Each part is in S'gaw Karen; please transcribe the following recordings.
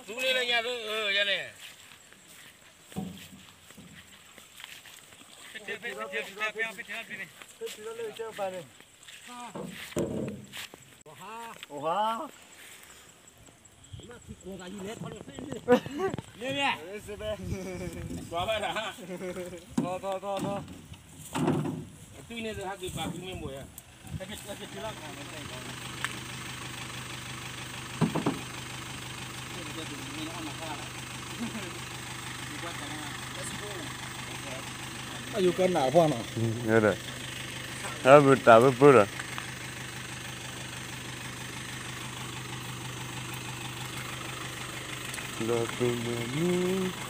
သူန့ၣ်လၢညါလၢ ယၤန့ၣ် ဖဲဖဲဖဲဖဲဖဲဖဲဖဲ အိၣ်ဟါ လဲလဲ ကွၢ်ဘၣ်တၢ် ထီၣ်ထီၣ်ထီၣ်ထီၣ် အသွံၣ်န့ၣ် ဟဲက့ၤပာ်ကွံာ်မ့ၢ်မိၢ်ယၤ အယိကနၣ်ဖီနီၤ ဟဲဒီး ဟဲပတၢ်ပပၢဒီး ဒီးပမၤမူ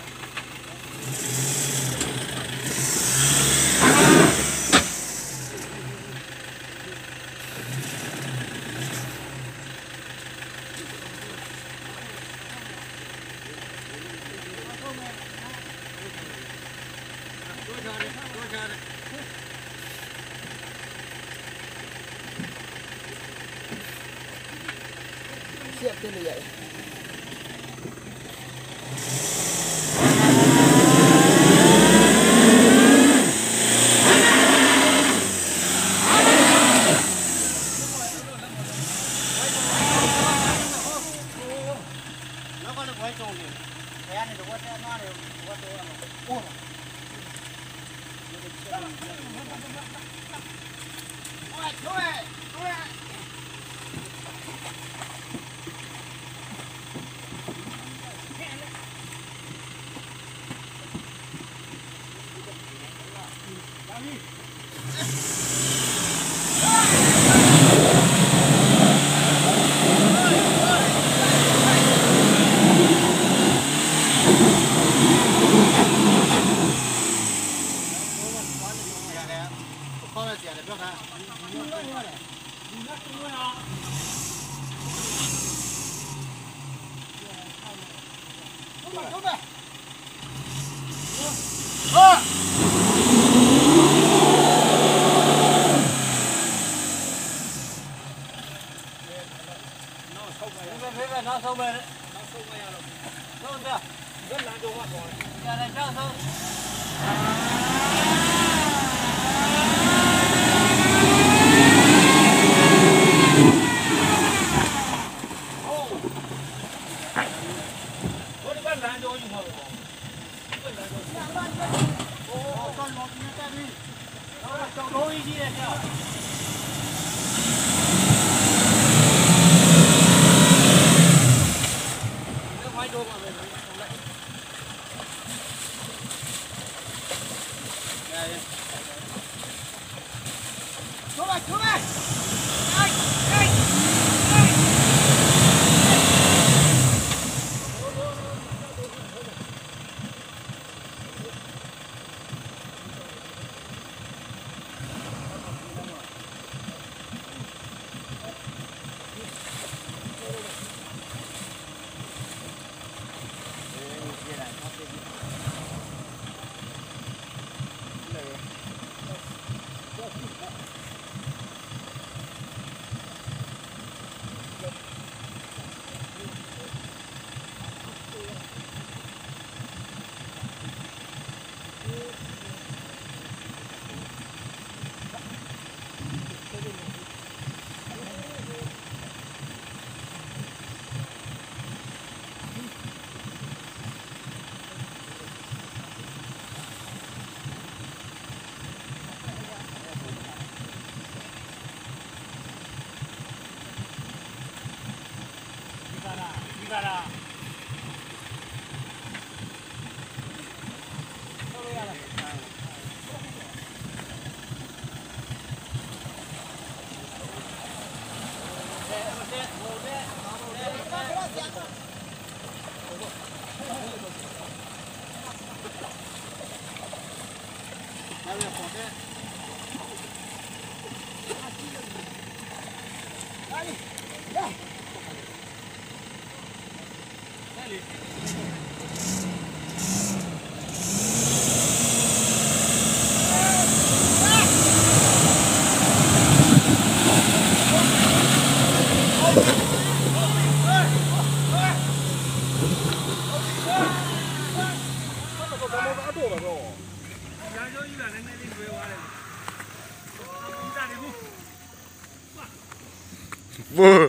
ဘိ အ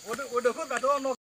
ိၣ်ဒီးခိၣ်သးတအီၣ်နီ